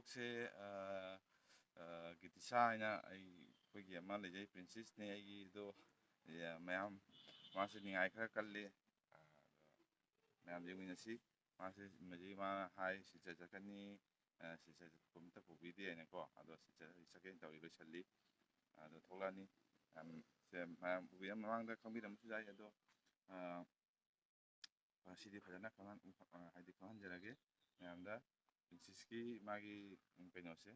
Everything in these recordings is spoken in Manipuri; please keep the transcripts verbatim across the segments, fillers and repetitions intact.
ꯁꯦ, ꯑ, ꯑ, ꯒꯤꯇꯤꯁꯥ ꯍꯥꯏꯅ ꯑꯩ, ꯑꯩꯈꯣꯏꯒꯤ ꯑꯃ ꯂꯩꯖꯩ, ꯄ꯭ꯔꯤꯟꯁꯦꯁꯅꯦ ꯑꯩꯒꯤ꯫ ꯑꯗꯣ, ꯑ, ꯃꯌꯥꯝ, ꯃꯥꯁꯦ ꯅꯤꯡꯉꯥꯏ ꯈꯔ ꯀꯜꯂꯤ꯫ ꯑ, ꯃꯌꯥꯝ ꯌꯦꯡꯃꯤꯟꯅꯁꯤ꯫ ꯃꯥꯁꯦ ꯃꯁꯤ ꯃꯥꯅ ꯍꯥꯏ, "ꯁꯤꯗ ꯆꯠꯀꯅꯤ, ꯑ, ꯁꯤꯗ ꯆꯠꯄ ꯑꯝꯇ ꯄꯨꯕꯤꯗꯦ" ꯍꯥꯏꯅꯀꯣ꯫ ꯑꯗꯣ ꯁꯤꯗ ꯆꯠꯀꯦꯅ ꯇꯧꯔꯤ, ꯂꯣꯏꯁꯜꯂꯤ꯫ ꯑꯗꯣ ꯊꯣꯛꯂꯛꯑꯅꯤ꯫ ꯌꯥꯝ, ꯁꯦ ꯃꯌꯥꯝ ꯎꯕꯤꯔꯝ-, ꯃꯃꯥꯡꯗ ꯈꯪꯕꯤꯔꯝꯕꯁꯨ ꯌꯥꯏ꯫ ꯑꯗꯣ, ꯑ, ꯉꯁꯤꯗꯤ ꯐꯖꯅ ꯈꯪꯍꯟ-, ꯑ, ꯍꯥꯏꯗꯤ ꯈꯪꯍꯟꯖꯔꯒꯦ ꯃꯌꯥꯝꯗ꯫ ꯄ꯭ꯔꯤꯟꯁꯦꯁꯀꯤ ꯃꯥꯒꯤ, ꯎꯝ, ꯀꯩꯅꯣꯁꯦ,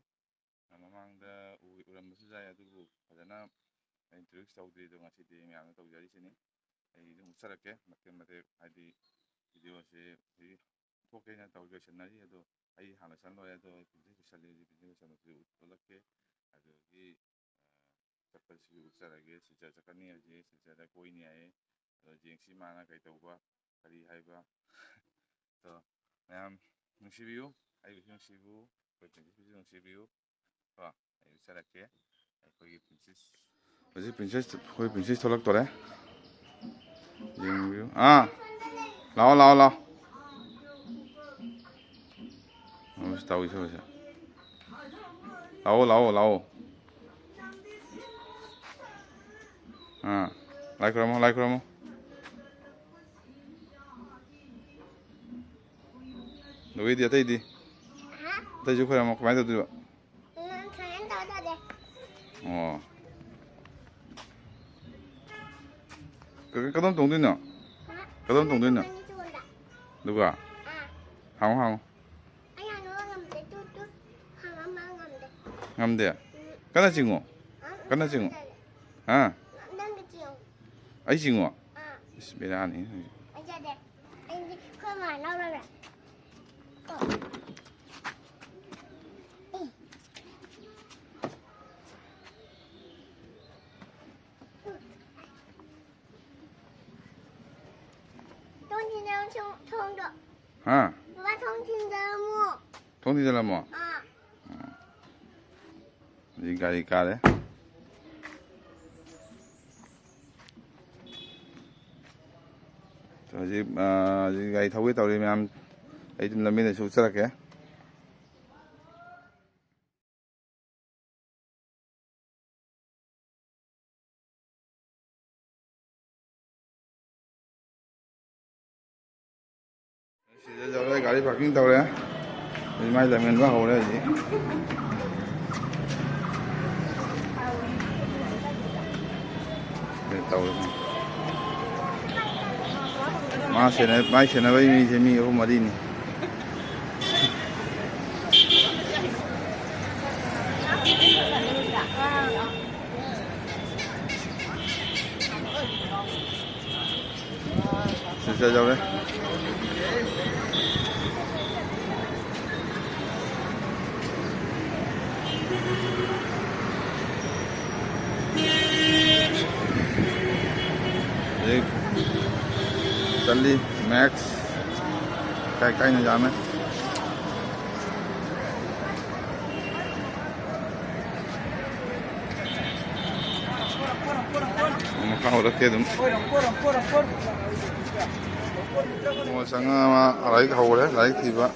ꯑ, ꯃꯃꯥꯡꯗ ꯎ-, ꯎꯔꯝꯕꯁꯨ ꯌꯥꯏ, ꯑꯗꯨꯕꯨ ꯐꯖꯅ introduce ꯇꯧꯗ꯭ꯔꯤ꯫ ꯑꯗꯣ ꯉꯁꯤꯗꯤ ꯃꯌꯥꯝꯅ ꯇꯧꯖꯔꯤꯁꯤꯅꯤ꯫ ꯑꯩ ꯑꯗꯨꯝ ꯎꯠꯆꯔꯛꯀꯦ ꯃꯇꯦꯛ ꯃꯇꯦꯛ, ꯍꯥꯏꯗꯤ videoꯁꯦ ꯍꯧꯖꯤꯛ ꯊꯣꯛꯀꯦꯅ ꯇꯧ ꯂꯣꯏꯁꯟꯅꯔꯤ꯫ ꯑꯗꯣ ꯑꯩ ꯍꯥꯟꯅ ꯂꯣꯏꯁꯟ ꯂꯣꯏꯔꯦ꯫ ꯑꯗꯣ ꯑꯩ ꯄ꯭ꯔꯤꯟꯁꯦꯁ ꯂꯣꯏꯁꯜꯂꯤ, ꯍꯧꯖꯤꯛ ꯄ꯭ꯔꯤꯟꯁꯦꯁ ꯂꯣꯏꯁꯟꯕꯁꯨ ꯎꯠꯂꯛꯀꯦ꯫ ꯑꯗꯨꯗꯒꯤ, ꯑ, ꯆꯠꯄꯁꯤꯁꯨ ꯎꯠꯆꯔꯒꯦ꯫ ꯁꯤꯜꯆꯔ ꯆꯠꯀꯅꯤ ꯍꯧꯖꯤꯛ, ꯁꯤꯜꯆꯔꯗ ꯀꯣꯏꯅꯤ ꯍꯥꯏꯌꯦ꯫ ꯑꯗꯣ ꯌꯦꯡꯁꯤ ꯃꯥꯅ ꯀꯩ ꯇꯧꯕ, ꯀꯔꯤ ꯍꯥꯏꯕ꯫ ꯑꯗꯣ ꯃꯌꯥꯝ ꯅꯨꯡꯁꯤꯕꯤꯌꯨ, ꯑꯩꯕꯨꯁꯨ ꯅꯨꯡꯁꯤꯕꯤꯌꯨ, ꯑꯩꯈꯣꯏ ꯄ꯭ꯔꯤꯟꯁꯦꯁꯄꯨꯁꯨ ꯅꯨꯡꯁꯤꯕꯤꯌꯨ꯫ ꯀꯣ, ꯑꯩ ꯎꯠꯆꯔꯛꯀꯦ꯫ ꯑꯩꯈꯣꯏꯒꯤ ꯄ꯭ꯔꯤꯟꯁꯦꯁ, ꯍꯧꯖꯤꯛ ꯄ꯭ꯔꯤꯟꯁꯦꯁ, ꯑꯩꯈꯣꯏ ꯄ꯭ꯔꯤꯟꯁꯦꯁ ꯊꯣꯛꯂꯛꯇꯣꯔꯦ꯫ ꯌꯦꯡꯕꯤꯌꯨ꯫ ꯑꯥ, ꯂꯥꯛꯑꯣ, ꯂꯥꯛꯑꯣ, ꯂꯥꯛꯑꯣ꯫ ꯑꯣ, ꯁꯤ ꯇꯧꯏ, ꯁꯤ ꯇꯧꯏ, ꯁꯤ꯫ ꯂꯥꯛꯑꯣ, ꯂꯥꯛꯑꯣ, ꯂꯥꯛꯑꯣ꯫ ꯑꯥ, ꯂꯥꯏ ꯈꯨꯔꯝꯃꯣ, ꯂꯥꯏ ꯈꯨꯔꯝꯃꯣ꯫ ꯑꯗꯨꯒꯤꯗꯤ ꯑꯇꯩꯗꯤ? ꯑꯇꯩꯁꯨ ꯈꯨꯔꯝꯃꯣ, ꯀꯃꯥꯏꯅ ꯇꯧꯗꯣꯏꯕ? ꯎꯝ, ꯁꯨꯃꯥꯏꯅ ꯇꯧꯔ ꯇꯧꯗꯦ꯫ ꯑꯣ꯫ ꯀ-, ꯀꯗꯣꯝ ꯇꯣꯡꯗꯣꯏꯅꯣ? ꯍꯥ? ꯀꯗꯣꯝ ꯇꯣꯡꯗꯣꯏꯅꯣ? ꯑꯅꯤ ꯇꯣꯡꯗ꯫ ꯑꯗꯨꯒ? ꯑꯥ꯫ ꯍꯥꯡꯉꯣ, ꯍꯥꯡꯉꯣ꯫ ꯑꯩ ꯍꯥꯡꯕ ꯉꯝꯗꯦ, ꯇꯨ, ꯇꯨ꯫ ꯍꯥꯡꯕ ꯉꯝꯗꯦ꯫ ꯉꯝꯗꯦ? ꯎꯝ꯫ ꯀꯟꯅ ꯆꯤꯡꯉꯣ꯫ ꯍꯥ? ꯀꯟꯅ ꯆꯤꯡꯉꯣ꯫ ꯇꯜꯂꯦ꯫ ꯍꯥ? ꯅꯪꯒꯤ ꯆꯤꯡꯉꯣ꯫ ꯑꯩ ꯆꯤꯡꯉꯣ? ꯑꯥ꯫ ꯏꯁ, ꯕꯦꯔꯥꯅꯤ꯫ ꯑꯩ ꯌꯥꯗꯦ꯫ ꯑꯩꯗꯤ ꯑꯩꯈꯣꯏ ꯃꯥ ꯂꯧꯔꯒ꯫ ꯊꯣꯡ ꯊꯤꯡꯖꯤꯜꯂꯝꯃꯣ, ꯊꯣꯡꯗꯣ꯫ ꯍꯥ? ꯕꯕꯥ, ꯊꯣꯡ ꯊꯤꯡꯖꯤꯜꯂꯝꯃꯣ꯫ ꯊꯣꯡ ꯊꯤꯡꯖꯤꯜꯂꯝꯃꯣ? ꯑꯥ꯫ ꯎꯝ꯫ ꯍꯧꯖꯤꯛ ꯒꯥꯔꯤ ꯀꯥꯔꯦ꯫ ꯍꯧꯖꯤꯛ, ꯑꯥ, ꯍꯧꯖꯤꯛ ꯒꯥꯔꯤ ꯊꯧꯒꯦ ꯇꯧꯔꯤ ꯃꯌꯥꯝ꯫ ꯑꯩ ꯑꯗꯨꯝ ꯂꯝꯕꯤꯗꯁꯨ ꯎꯠꯆꯔꯛꯀꯦ꯫ ꯌꯧꯔꯦ, ꯒꯥꯔꯤ ꯄꯥꯔꯀꯤꯡ ꯇꯧꯔꯦ꯫ ꯍꯧꯖꯤꯛ ꯃꯥꯏ ꯂꯝꯍꯦꯟꯕ ꯍꯧꯔꯦ ꯍꯧꯖꯤꯛ꯫ ꯇꯧꯔꯦ꯫ ꯃꯥ ꯁꯦꯟꯅ-, ꯃꯥꯏ ꯁꯦꯟꯅꯕꯩ ꯃꯤꯁꯦ ꯃꯤ ꯑꯍꯨꯝ ꯃꯔꯤꯅꯤ꯫ ꯁꯤꯗ ꯌꯧꯔꯦ꯫ ꯍꯧꯖꯤꯛ ꯆꯠꯂꯤ ꯃꯦꯛꯁ꯫ ꯀꯥꯏ ꯀꯥꯏꯅ ꯌꯥꯝꯃꯦ꯫ ꯃꯈꯥ ꯍꯧꯔꯛꯀꯦ ꯑꯗꯨꯝ꯫ ꯃꯣ ꯆꯪꯉꯛꯑ ꯃꯥ ꯂꯥꯏꯔꯤꯛ ꯍꯧꯔꯦ, ꯂꯥꯏꯔꯤꯛ ꯊꯤꯕ꯫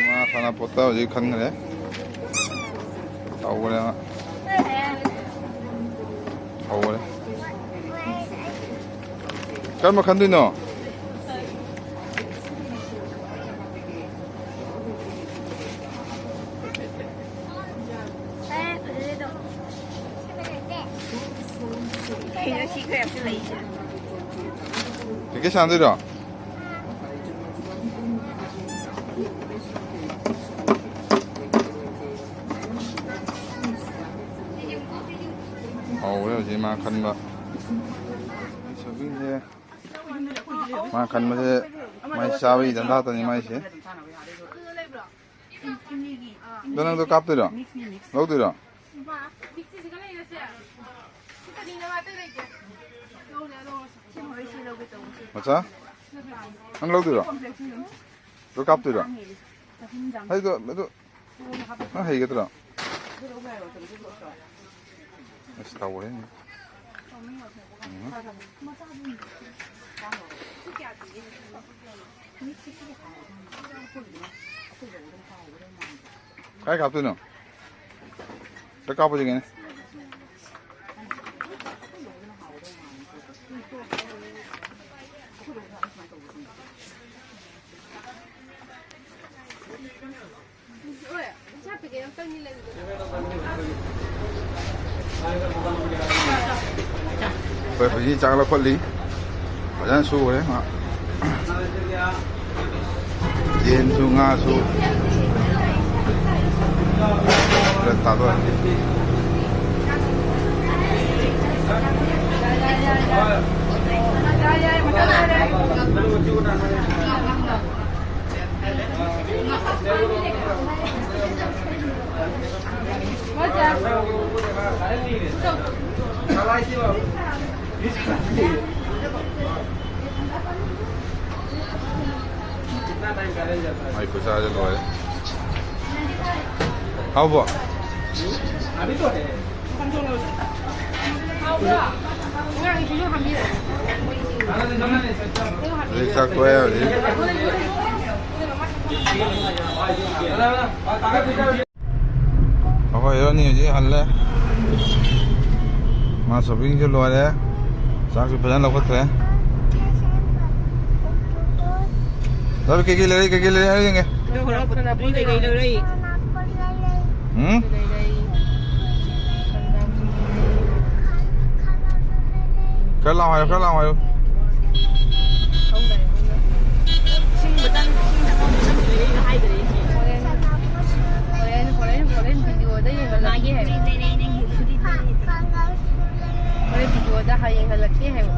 ꯃꯥ ꯁꯥꯟꯅꯄꯣꯠꯇ ꯍꯧꯖꯤꯛ ꯈꯟꯈ꯭ꯔꯦ꯫ ꯇꯧꯈ꯭ꯔꯦ ꯃꯥ꯫ ꯍꯧꯈ꯭ꯔꯦ꯫ ꯀꯔꯝꯕ ꯈꯟꯗꯣꯏꯅꯣ? ꯀ꯭ꯔꯤꯀꯦꯠ ꯁꯥꯟꯅꯗꯣꯏꯔꯣ? ꯍꯧꯔꯦ ꯍꯧꯖꯤꯛ ꯃꯥ ꯈꯟꯕ꯫ ꯁꯣꯄꯤꯡꯁꯦ ꯃꯥ ꯈꯟꯕꯁꯦ ꯃꯥꯏ ꯆꯥꯕꯒꯤ ꯙꯟꯗꯥꯇꯅꯤ ꯃꯥꯏꯁꯦ꯫ ꯑꯗꯣ ꯅꯪꯗꯣ ꯀꯥꯞꯇꯣꯏꯔꯣ? ꯂꯧꯗꯣꯏꯔꯣ? ꯃꯆꯥ? ꯅꯪ ꯂꯧꯗꯣꯏꯔꯣ? ꯑꯗꯨ ꯀꯥꯞꯇꯣꯏꯔꯣ? ꯑꯩꯗꯣ ꯑꯗꯨ ꯅꯪ ꯍꯩꯒꯗ꯭ꯔꯣ? ꯑꯁ ꯇꯧꯔꯦ꯫ ꯀꯥꯏ ꯀꯥꯞꯇꯣꯏꯅꯣ? ꯀꯥꯞꯄꯁꯤ ꯀꯩꯅꯣ꯫ ꯑꯩꯈꯣꯏ ꯍꯧꯖꯤꯛ ꯆꯥꯛ ꯂꯧꯈꯠꯂꯤ꯫ ꯐꯖꯅ ꯁꯨꯈ꯭ꯔꯦ ꯃꯥ꯫ ꯌꯦꯟꯁꯨ ꯉꯥꯁꯨ ꯈꯔ ꯇꯥꯗꯣꯔꯦ꯫ ꯃꯥꯏ ꯈꯨꯠꯁꯥꯁꯦ ꯂꯣꯏꯔꯦ꯫ ꯍꯥꯎꯕ꯭ꯔꯣ? ꯍꯧꯖꯤꯛ ꯆꯥꯛ ꯇꯣꯛꯑꯦ ꯍꯧꯖꯤꯛ꯫ ꯑꯩꯈꯣꯏ ꯍꯦꯔꯣꯅꯤ ꯍꯧꯖꯤꯛ ꯍꯜꯂꯦ꯫ ꯃꯥ ꯁꯣꯄꯤꯡꯁꯨ ꯂꯣꯏꯔꯦ꯫ ꯆꯥꯛꯁꯨ ꯐꯖꯅ ꯂꯧꯈꯠꯈ꯭ꯔꯦ꯫ ꯆꯠꯂꯨ, ꯀꯩꯀꯩ ꯂꯩꯔꯛꯏ, ꯀꯩꯀꯩ ꯂꯩꯔꯛꯏ ꯍꯥꯏꯌꯨ ꯌꯦꯡꯒꯦ꯫ ꯑꯗꯣ ꯍꯣꯔꯛꯄꯅ ꯄꯨꯡ ꯀꯩꯀꯩ ꯂꯩꯔꯛꯏ? ꯎꯝ? ꯂꯩꯔꯛꯏ꯫ ꯈꯔ ꯂꯥꯎ ꯍꯥꯏꯌꯨ, ꯈꯔ ꯂꯥꯎ ꯍꯥꯏꯌꯨ꯫ ꯏꯁꯤꯡ ꯕꯣꯇꯜ, ꯏꯁꯤꯡ ꯊꯛꯐꯝ ꯕꯣꯇꯜ ꯂꯩꯔꯛꯏ ꯍꯥꯏꯗ꯭ꯔꯦ ꯑꯩꯁꯦ꯫ ꯍꯣꯔꯦꯟ, ꯍꯣꯔꯦꯟ, ꯍꯣꯔꯦꯟ, ꯍꯣꯔꯦꯟ ꯚꯤꯗꯤꯑꯣꯗ ꯌꯦꯡꯍꯜꯂꯛꯀꯦ ꯍꯥꯏꯌꯨ꯫ ꯍꯣꯔꯦꯟ ꯚꯤꯗꯤꯑꯣꯗ ꯍꯌꯦꯡ ꯍꯜꯂꯛꯀꯦ ꯍꯥꯏꯌꯨ꯫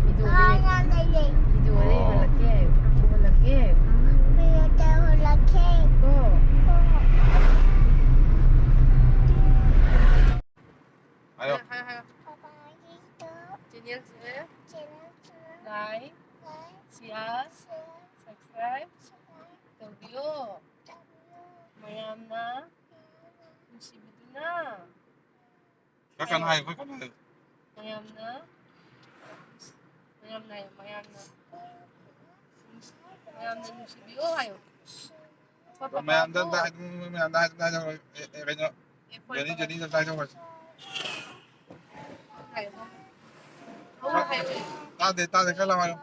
ꯚꯤꯗꯤꯑꯣꯗ ꯌꯦꯡ-, ꯚꯤꯗꯤꯑꯣꯗ ꯌꯦꯡꯍꯜꯂꯛꯀꯦ ꯍꯥꯏꯌꯨ꯫ ꯎꯍꯜꯂꯛꯀꯦ ꯍꯥꯏꯌꯨ꯫ ꯀꯣ꯫ ꯍꯥꯏꯌꯣ꯫ ꯍꯥꯏꯌꯣ, ꯍꯥꯏꯌꯣ, ꯍꯥꯏꯌꯣ꯫ ꯆꯦꯅꯦꯜꯁꯦ ꯂꯥꯏꯛ, ꯁꯤꯌꯥꯔ, ꯁꯕꯁꯀ꯭ꯔꯥꯏꯕ ꯇꯧꯕꯤꯌꯣ꯫ ꯃꯌꯥꯝꯅ ꯅꯨꯡꯁꯤꯕꯤꯗꯨꯅ꯫ ꯈꯔ ꯀꯟꯅ ꯍꯥꯏꯌꯨ, ꯈꯔ ꯀꯟꯅ ꯍꯥꯏꯌꯨ꯫ ꯃꯌꯥꯝꯅ, ꯃꯌꯥꯝꯅ ꯍꯥꯏꯌꯣ, ꯃꯌꯥꯝꯅ, ꯃꯌꯥꯝꯅ ꯅꯨꯡꯁꯤꯕꯤꯌꯣ ꯍꯥꯏꯌꯣ꯫ ꯄꯄꯥ ꯃꯌꯥꯝꯗ ꯑꯝꯇ ꯄꯥꯄꯥ꯫ ꯍꯥꯏ-, ꯃꯌꯥꯝꯗ ꯍꯥꯏ-, ꯍꯥꯏ-, ꯍꯥꯏ-, ꯀꯩꯅꯣ, ꯑꯦ, ꯐꯣꯟ ꯖꯣꯅꯤ, ꯄꯄꯥ꯫ ꯖꯣꯅꯤ ꯑꯝꯇ ꯍꯥꯏꯗꯣꯛꯈ꯭ꯔꯁꯤ꯫ ꯍꯥꯏꯌꯣ꯫ ꯍꯥꯏꯌꯣ, ꯍꯥꯏꯌꯣ꯫ ꯇꯥꯗꯦ, ꯇꯥꯗꯦ, ꯈꯔ ꯂꯥꯎ ꯍꯥꯏꯌꯣ꯫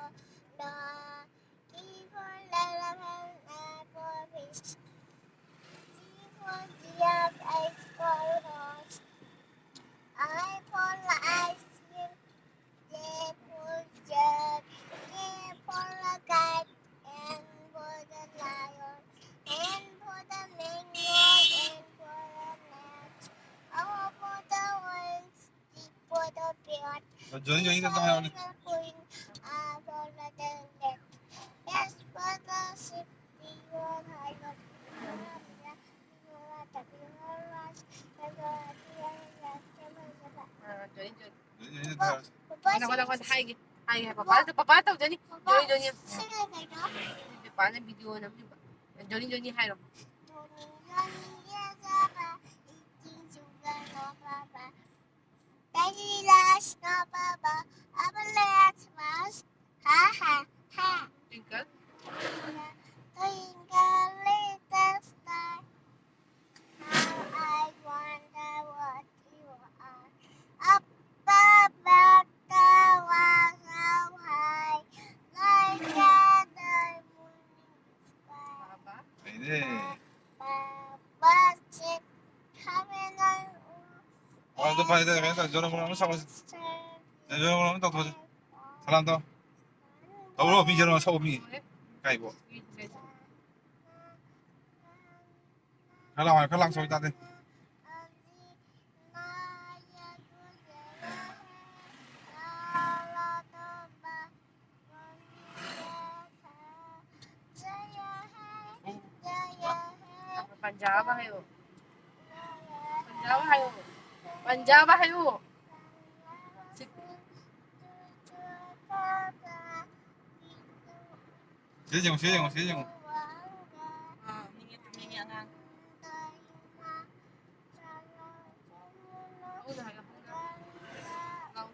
E for elephant, F for fish, G for giraffe, H for horse, I for ice cream, J for jet, K for cat, L for the lion, M for the mango, N for the nut, O for the orange, P for the parrot, ꯖꯣꯅꯤ, ꯖꯣꯅꯤ, ꯇꯞ ꯇꯞ ꯍꯥꯏꯌꯣꯅꯦ꯫ F for the queen, R for the rabbit, S for the sheep, T for the tiger, T for the cat, T for the rat, T for the rat, T for the rat, T for the rat, T for the rat. ꯑꯥ, ꯖꯣꯅꯤ, ꯖꯣꯅꯤ꯫ ꯖꯣꯅꯤ, ꯖꯣꯅꯤ, ꯇꯞ ꯇꯞ ꯍꯥꯏꯌꯣ꯫ ꯉꯥꯏꯈꯣ, ꯉꯥꯏꯈꯣ, ꯍꯥꯏꯒꯦ, ꯍꯥꯏꯒꯦ, ꯄꯄꯥꯗ, ꯄꯄꯥ ꯇꯧꯖꯅꯤ꯫ ꯖꯣꯅꯤ, ꯖꯣꯅꯤ꯫ ꯄꯄꯥꯅ ꯚꯤꯗꯤꯑꯣ ꯅꯝꯃꯤꯕ꯫ ꯖꯣꯅꯤ, ꯖꯣꯅꯤ ꯍꯥꯏꯔꯣ꯫ Daddy loves no papa. Abba loves us. Ha, ha, ha. Twinkle. Twinkle little star. How I wonder what you are. Up above the world so high, like a diamond in the sky. ꯐꯩꯅꯦ꯫ Papa said, "Come and I will." ꯑꯣ, ꯑꯗꯨ ꯐꯔꯦ, ꯐꯔꯦ, ꯐꯔꯦ, ꯖꯣꯔꯣ ꯃꯣꯔꯣ ꯑꯃ ꯁꯛꯑꯣ꯫ ꯖꯣꯔꯣ ꯃꯣꯔꯣ ꯑꯃ ꯇꯧꯊꯣꯛꯑꯁꯤ꯫ ꯁꯂꯥꯝ ꯇꯧ꯫ ꯇꯧꯔꯣ, ꯃꯤ ꯖꯣꯔꯣ ꯁꯛꯑꯣ, ꯃꯤ꯫ ꯀꯥꯏꯕꯣ꯫ ꯈꯔ ꯂꯥꯎ ꯍꯥꯏꯌꯣ, ꯈꯔ ꯂꯥꯎ ꯁꯣꯏ ꯇꯥꯗꯦ꯫ ꯄꯟꯖꯥꯕ ꯍꯥꯏꯌꯣ꯫ ꯄꯟꯖꯥꯕ ꯍꯥꯏꯌꯣ꯫ ꯄꯟꯖꯥꯕ ꯍꯥꯏꯌꯣ꯫ ꯁꯤꯗ ꯌꯦꯡꯉꯣ, ꯁꯤꯗ ꯌꯦꯡꯉꯣ, ꯁꯤꯗ ꯌꯦꯡꯉꯣ꯫ ꯑꯥ, ꯃꯤꯡꯉꯦ, ꯃꯤꯡꯉꯦ ꯑꯉꯥꯡ꯫ ꯍꯧꯅ ꯍꯥꯏꯌꯣ, ꯍꯧꯅ꯫ ꯂꯥꯎ,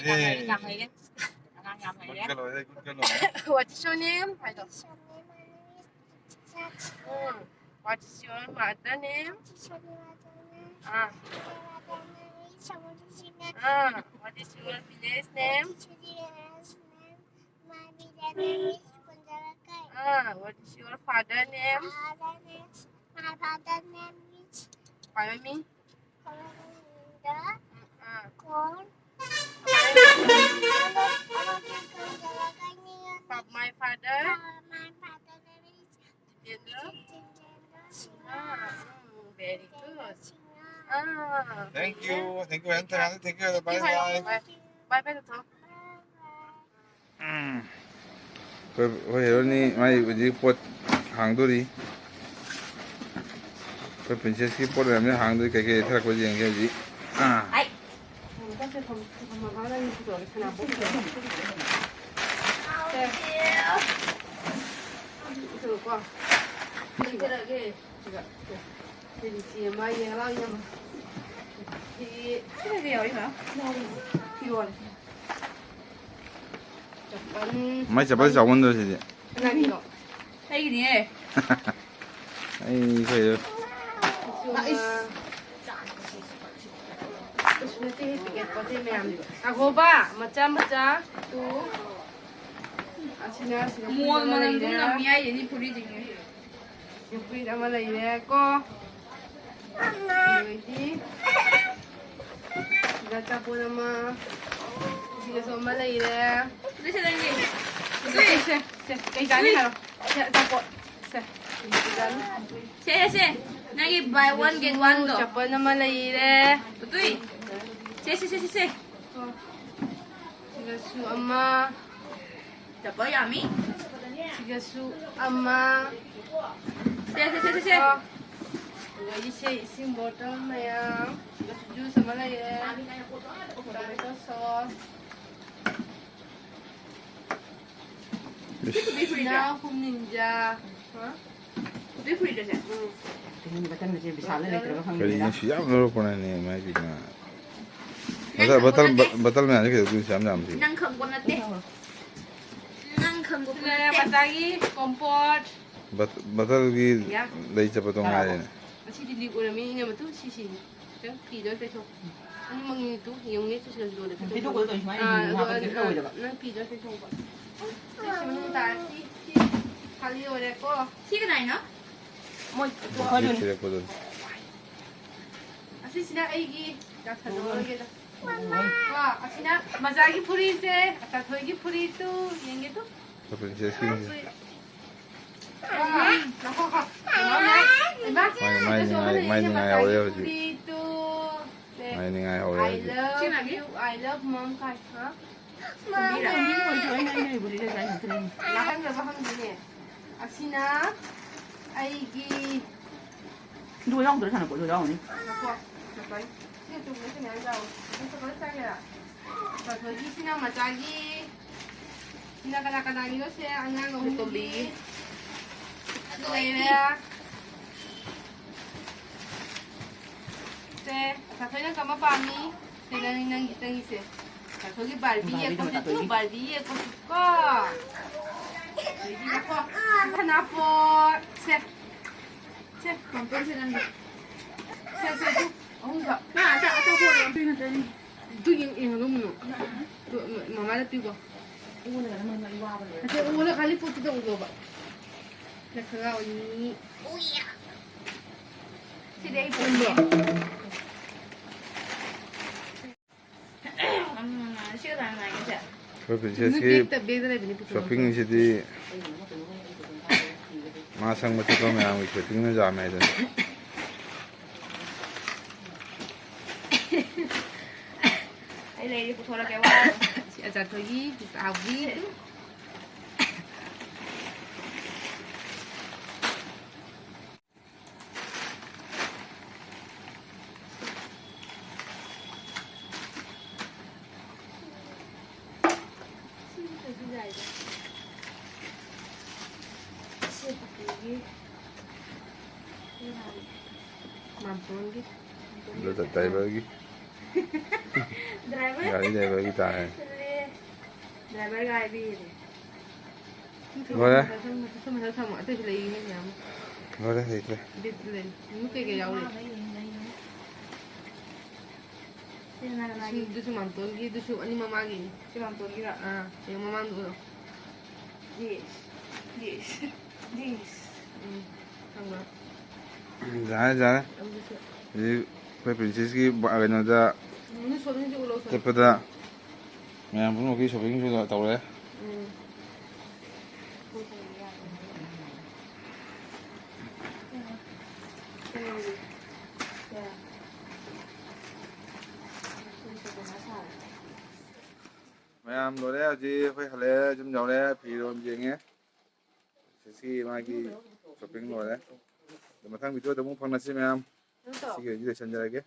ꯌꯥꯝ ꯍꯩꯔꯦ, ꯌꯥꯝ ꯍꯩꯔꯦ꯫ ꯑꯉꯥꯡ ꯌꯥꯝ ꯍꯩꯔꯦ꯫ Good girl ꯑꯣꯏꯔꯦ, good girl ꯑꯣꯏꯔꯦ꯫ What is your name? ꯍꯥꯏꯗꯣ꯫ ꯎꯝ꯫ What is your mother name? Ah. Ah. What is your village name? My village name is Kunjalakai. Ah, what is your father name? Father name, my father name is Payami. Govinda. Ah. Corn. Kunjalakai. But my father? Uh, my father name is Jitendra. Jitendra Singha. Ah, mm, very good. Ah, thank you. Thank you, Anthony. Thank you. Bye bye. Bye bye, Toto. Bye bye. ꯎꯝ꯫ ꯑꯩꯈꯣꯏ, ꯑꯩꯈꯣꯏ ꯍꯦꯔꯣꯅꯤ ꯃꯥꯏ ꯍꯧꯖꯤꯛ ꯄꯣꯠ ꯍꯥꯡꯗꯣꯔꯤ꯫ ꯑꯩꯈꯣꯏ ꯄ꯭ꯔꯤꯟꯁꯦꯁꯀꯤ ꯄꯣꯠ ꯃꯌꯥꯝꯁꯦ ꯍꯥꯡꯗꯣꯔꯤ꯫ ꯀꯩꯀꯩ ꯊꯥꯔꯛꯄ ꯌꯦꯡꯒꯦ ꯍꯧꯖꯤꯛ꯫ ꯑꯥ꯫ ꯑꯩ꯫ ꯁꯦ꯫ ꯁꯤꯗꯀꯣ꯫ ꯁꯤꯗ, ꯁꯦ꯫ ꯁꯤꯗꯤ ꯑꯃ ꯌꯦꯡꯉ ꯂꯥꯎ, ꯏꯅꯝꯃ꯫ ꯁꯤ ꯀꯩꯀꯩ ꯌꯥꯎꯔꯤꯅꯣ? ꯐꯤꯔꯣꯜ꯫ ꯆꯄꯜ꯫ ꯃꯥꯏ ꯆꯄꯜ ꯆꯥꯎꯃꯟꯗ꯭ꯔꯣ ꯁꯤꯗꯤ? ꯀꯅꯥꯒꯤꯅꯣ? ꯑꯩꯒꯤꯅꯦ꯫ ꯑꯩ ꯀꯩꯗ? ꯀꯩꯁꯨ ꯅꯠꯇꯦ, ꯄꯤꯀꯦꯠ ꯄꯣꯠ ꯆꯩ ꯃꯌꯥꯝꯗꯣ꯫ ꯉꯥꯏꯈꯣꯕ, ꯃꯆꯥ ꯃꯆꯥ, ꯇꯨ꯫ ꯑꯁꯤꯅ ꯁꯤꯗ ꯃꯣꯟ ꯃꯅꯝꯗꯨꯝ ꯂꯩꯔꯦ꯫ ꯅꯝꯃꯤ ꯍꯥꯏꯁꯤꯅꯤ ꯐꯨꯔꯤꯠꯁꯤꯡꯁꯦ꯫ ꯐꯨꯔꯤꯠ ꯑꯃ ꯂꯩꯔꯦ ꯀꯣ꯫ ꯑꯗꯩꯗꯤ ꯁꯤꯗ ꯑꯆꯥꯄꯣꯠ ꯑꯃ, ꯁꯤꯗꯁꯨ ꯑꯃ ꯂꯩꯔꯦ꯫ ꯑꯗꯨ ꯁꯤ ꯅꯪꯒꯤ ꯁꯦ, ꯁꯦ, ꯁꯦ, ꯁꯦ, ꯀꯩ ꯆꯥꯅꯤ ꯍꯥꯏꯔꯣ? ꯁꯦ, ꯑꯆꯥꯄꯣꯠ꯫ ꯁꯦ, ꯁꯦ, ꯁꯦ, ꯁꯦ, ꯅꯪꯒꯤ buy one get one ꯗꯣ꯫ ꯆꯄꯜ ꯑꯃ ꯂꯩꯔꯦ꯫ ꯎꯇꯨꯏ꯫ ꯁꯦ, ꯁꯦ, ꯁꯦ, ꯁꯦ, ꯁꯦ꯫ ꯁꯤꯗꯁꯨ ꯑꯃ꯫ ꯆꯄꯜ ꯌꯥꯝꯃꯤ꯫ ꯁꯤꯗꯁꯨ ꯑꯃ꯫ ꯁꯦ, ꯁꯦ, ꯁꯦ, ꯁꯦ, ꯁꯦ꯫ ꯑꯗꯒꯤ ꯁꯦ ꯏꯁꯤꯡ ꯕꯣꯇꯜ ꯃꯌꯥꯝ꯫ ꯁꯤꯗꯁꯨ ꯖꯨꯁ ꯑꯃ ꯂꯩꯔꯦ꯫ Tomato sauce. ꯏꯁ꯫ ꯁꯤꯅ ꯍꯨꯝ ꯅꯤꯟꯖꯥ꯫ ꯍꯥ? ꯎꯝ꯫ ꯀꯔꯤꯅꯣ ꯁꯤ ꯌꯥꯝ ꯂꯧꯔꯛꯄꯅꯅꯦ ꯃꯥꯏ ꯄꯤꯛꯅ꯫ ꯕꯇꯜ, ꯕꯇꯜ, ꯕ-, ꯕꯇꯜ ꯃꯌꯥꯝꯁꯦ ꯀꯩꯗꯧꯗꯣꯏꯅꯣ ꯌꯥꯝ ꯌꯥꯝꯁꯦ? ꯅꯪ ꯈꯪꯕ ꯅꯠꯇꯦ꯫ ꯅꯪ ꯈꯪꯕ ꯁꯤꯅ ꯅꯠꯇꯦ꯫ ꯃꯆꯥꯒꯤ ꯀꯣꯝꯄꯣꯠ꯫ ꯕꯠ-, ꯕꯇꯜꯒꯤ ꯌꯥ꯫ ꯂꯩ ꯆꯠꯄꯗꯣ ꯉꯥꯏꯔꯦꯅꯦ꯫ ꯑꯁꯤꯗꯤ ꯂꯤꯛ ꯑꯣꯏꯔꯝꯃꯤ, ꯏꯅꯦ ꯃꯇꯨ ꯁꯤꯁꯤꯅꯤ꯫ ꯅꯪ ꯐꯤꯗꯣ ꯇꯩꯊꯣꯛ꯫ ꯑꯅꯤꯃꯛꯅꯤꯗꯨ ꯌꯦꯡꯉꯨꯅꯦ, ꯁꯤ ꯁꯤꯗ ꯂꯣꯜꯂꯦ꯫ ꯇꯩꯊꯣꯛꯄꯗꯣ ꯇꯧꯔꯤꯁꯤ ꯃꯥꯏ ꯑꯥ, ꯃꯤꯡ ꯑꯗꯣ, ꯍꯥꯞꯄꯗꯤ ꯑꯥ, ꯂꯣꯏꯔꯕ? ꯅꯪ ꯐꯤꯗꯣ ꯇꯩꯊꯣꯛꯄ꯫ ꯁꯤ ꯃꯅꯨꯡ ꯇꯥꯔꯦ꯫ ꯁꯤ, ꯁꯤ ꯈꯥꯂꯤ ꯑꯣꯏꯔꯦꯀꯣ꯫ ꯁꯤ ꯀꯅꯥꯏꯅꯣ? ꯃꯣꯏ ꯒꯤꯐ ꯄꯤꯔꯛꯄꯗꯨꯅꯤ꯫ ꯑꯁꯤꯁꯤꯅ ꯑꯩꯒꯤ ꯗꯥꯛꯇꯔ ꯂꯧꯔꯒꯦꯗ꯫ ꯀꯣ, ꯑꯁꯤꯅ ꯃꯖꯥꯒꯤ ꯐꯨꯔꯤꯁꯦ, ꯑꯆꯥꯊꯣꯏꯒꯤ ꯐꯨꯔꯤꯗꯨ ꯌꯦꯡꯒꯦ ꯇꯨ꯫ ꯄ꯭ꯔꯤꯟꯁꯦꯁꯀꯤ ꯐꯨꯔꯤ꯫ ꯀꯣ, ꯉꯥꯏꯈꯣ, ꯉꯥꯏꯈꯣ꯫ ꯏꯃꯥ, ꯏꯃꯥ, ꯃꯥꯏ, ꯃꯥꯏ ꯅꯤꯡꯉꯥꯏ, ꯃꯥꯏ ꯅꯤꯡꯉꯥꯏ ꯍꯧꯔꯦ ꯍꯧꯖꯤꯛ꯫ ꯐꯨꯔꯤꯗꯨ꯫ ꯁꯦ, ꯃꯥꯏ ꯅꯤꯡꯉꯥꯏ ꯍꯧꯔꯦ "I ꯍꯧꯖꯤꯛ꯫ Love you, I love mom" ꯀꯥꯏ, ꯍꯥ? ꯃꯥ, ꯃꯥ, ꯃꯥ꯫ ꯅꯥꯀꯟꯗꯕ ꯍꯪꯗꯣꯏꯅꯦ꯫ ꯑꯁꯤꯅ ꯑꯩꯒꯤ ꯗꯨ ꯌꯥꯎꯗ꯭ꯔꯥ ꯁꯥꯟꯅꯄꯣꯠ? ꯗꯨ ꯌꯥꯎꯔꯅꯤ꯫ ꯉꯥꯏꯈꯣ, ꯉꯥꯏꯈꯣ꯫ ꯁꯤ ꯆꯨꯝꯅ ꯁꯤ ꯃꯌꯥꯝ ꯌꯥꯎꯋꯦ꯫ ꯑꯗꯨ ꯆꯣꯀꯣꯂꯦꯠ ꯆꯥꯒꯦꯔꯥ? ꯆꯥꯊꯣꯏꯒꯤꯁꯤꯅ ꯃꯆꯥꯒꯤ꯫ ꯁꯤꯅ ꯀꯅꯥ ꯀꯅꯥꯒꯤꯅꯣ ꯁꯦ? ꯑꯉꯥꯡ ꯑꯍꯨꯝꯒꯤ꯫ ꯇꯣꯝꯕꯤꯒꯤ꯫ ꯁꯤ ꯂꯩꯔꯦ꯫ ꯁꯦ, ꯆꯥꯊꯣꯏꯅ ꯀꯔꯝꯕ ꯄꯥꯝꯃꯤ? ꯁꯦ, ꯅꯪ, ꯅꯪꯒꯤ, ꯅꯪꯒꯤꯁꯦ꯫ ꯆꯥꯊꯣꯏꯒꯤ ꯕꯥꯔꯕꯤ ꯕꯥꯔꯕꯤꯗꯣ ꯌꯦꯛꯄꯁꯤ ꯇꯨ, ꯆꯥꯊꯣꯏꯒꯤ꯫ ꯕꯥꯔꯕꯤ ꯌꯦꯛꯄꯁꯤ ꯀꯣ꯫ ꯑꯗꯒꯤ ꯉꯥꯏꯈꯣ꯫ ꯁꯅꯥꯄꯣꯠ꯫ ꯁꯦ꯫ ꯁꯦ꯫ ꯄꯝꯄꯝꯁꯦ ꯅꯪꯒꯤ꯫ ꯁꯦ, ꯁꯦ, ꯁꯦ꯫ ꯑꯍꯨꯝꯈꯛ꯫ ꯃꯥ ꯑꯆꯥ-, ꯑꯆꯥꯄꯣꯠ ꯑꯣꯏꯔꯝꯗꯣꯏ ꯅꯠꯇ꯭ꯔꯅꯦ? ꯑꯗꯨ ꯌꯦꯡ-, ꯌꯦꯡꯍꯜꯂꯨ ꯃꯨꯅꯨ꯫ ꯑꯗꯨ ꯃ-, ꯃꯃꯥꯗ ꯄꯤꯒꯣ꯫ ꯑꯣꯜꯂꯒꯅ ꯃꯣꯏ ꯃꯔꯤ ꯋꯥꯕ ꯂꯣꯏꯔꯦ꯫ ꯅꯠꯇꯦ, ꯑꯣꯜꯂ ꯈꯥꯂꯤ ꯄꯣꯠꯇꯨꯗ ꯎꯠꯂꯣꯕ꯫ ꯅꯈꯪ ꯑꯅꯤ꯫ ꯁꯤꯗꯤ ꯑꯩ ꯄꯣꯠꯅꯦ꯫ ꯎꯝ, ꯁꯤ ꯀꯅꯥ ꯀꯅꯥꯒꯤꯁꯦ? ꯑꯩꯈꯣꯏ ꯄ꯭ꯔꯤꯟꯁꯦꯁꯀꯤ ꯕꯦꯛꯇ, ꯕꯦꯛꯇ ꯂꯩꯕꯅꯦ, ꯄꯨꯊꯣꯛꯑꯣ꯫ ꯁꯣꯄꯤꯡꯁꯤꯗꯤ ꯃꯥ ꯁꯪꯕ ꯊꯛꯄ ꯃꯌꯥꯝꯒꯤ ꯁꯣꯄꯤꯡꯅ ꯌꯥꯝꯃꯦ ꯍꯥꯏꯗꯨꯅꯤ꯫ ꯑꯩ ꯂꯩꯔꯤ, ꯄꯨꯊꯣꯔꯛꯀꯦ, ꯋꯥꯔꯅꯨ꯫ ꯁꯤ ꯑꯆꯥꯊꯣꯏꯒꯤ, ꯆꯥꯎꯕꯤ꯫ ꯃꯥꯝꯇꯣꯟꯒꯤ꯫ ꯑꯗꯨ ꯇꯥꯏꯕꯔꯒꯤ꯫ ꯗ꯭ꯔꯥꯏꯚꯔ꯫ ꯒꯥꯔꯤ ꯗ꯭ꯔꯥꯏꯚꯔꯒꯤ ꯇꯥꯔꯦ꯫ ꯆꯠꯂꯦ꯫ ꯗ꯭ꯔꯥꯏꯚꯔꯒ ꯍꯥꯏꯕꯤꯔꯦ꯫ ꯂꯣꯏꯔꯦ꯫ ꯃꯊꯪ, ꯃꯊꯪ, ꯃꯊꯪ ꯊꯝꯃꯣ꯫ ꯑꯇꯩꯁꯨ ꯂꯩꯔꯤꯅꯦ ꯃꯌꯥꯝ꯫ ꯂꯣꯏꯔꯦ, ꯂꯩꯇ꯭ꯔꯦ꯫ ꯕꯤꯠ ꯂꯩ꯫ ꯃꯤ ꯀꯩꯀꯩ ꯌꯥꯎꯔꯤ? ꯁꯤ ꯅꯅꯥꯒꯤ꯫ ꯑꯗꯨꯁꯨ ꯃꯥꯝꯇꯣꯟꯒꯤ, ꯑꯗꯨꯁꯨ ꯑꯅꯤ ꯃꯃꯥꯒꯤꯅꯤ꯫ ꯁꯤ ꯃꯥꯝꯇꯣꯟꯒꯤꯔꯣ? ꯑꯥ, ꯌꯦꯡꯉꯣ ꯃꯃꯥꯡꯗꯣ ꯎꯔꯣ꯫ Yes. Yes. Yes. ꯎꯝ, ꯈꯪꯕ꯭ꯔꯥ? ꯌꯥꯔꯦ, ꯌꯥꯔꯦ꯫ ꯑꯗꯨꯁꯨ꯫ ꯍꯧꯖꯤꯛ ꯑꯩꯈꯣꯏ ꯄ꯭ꯔꯤꯟꯁꯦꯁꯀꯤ ꯕ-, ꯀꯩꯅꯣꯗ ꯃꯅꯨꯡ ꯁꯣꯗꯨꯁꯨ ꯎꯠꯂꯣ, ꯁꯣꯗꯨ꯫ ꯆꯠꯄꯗ ꯃꯌꯥꯝ ꯄꯨꯝꯅꯃꯛꯀꯤ ꯁꯣꯄꯤꯡꯁꯨ ꯇꯧꯔꯦ꯫ ꯎꯝ꯫ ꯃꯌꯥꯝ ꯂꯣꯏꯔꯦ, ꯍꯧꯖꯤꯛ ꯑꯩꯈꯣꯏ ꯍꯜꯂꯛꯑꯦ, ꯌꯨꯝ ꯌꯧꯔꯦ, ꯐꯤꯔꯣꯜ ꯌꯦꯡꯉꯦ꯫ ꯁꯤ ꯃꯥꯒꯤ ꯁꯣꯄꯤꯡ ꯂꯣꯏꯔꯦ꯫ ꯑꯗꯣ ꯃꯊꯪ ꯚꯤꯗꯤꯑꯣꯗ ꯑꯃꯨꯛ ꯐꯪꯅꯁꯤ ꯃꯌꯥꯝ꯫ ꯁꯤꯒꯤ ꯑꯣꯏꯅꯗꯤ ꯂꯣꯏꯁꯤꯟꯖꯔꯒꯦ꯫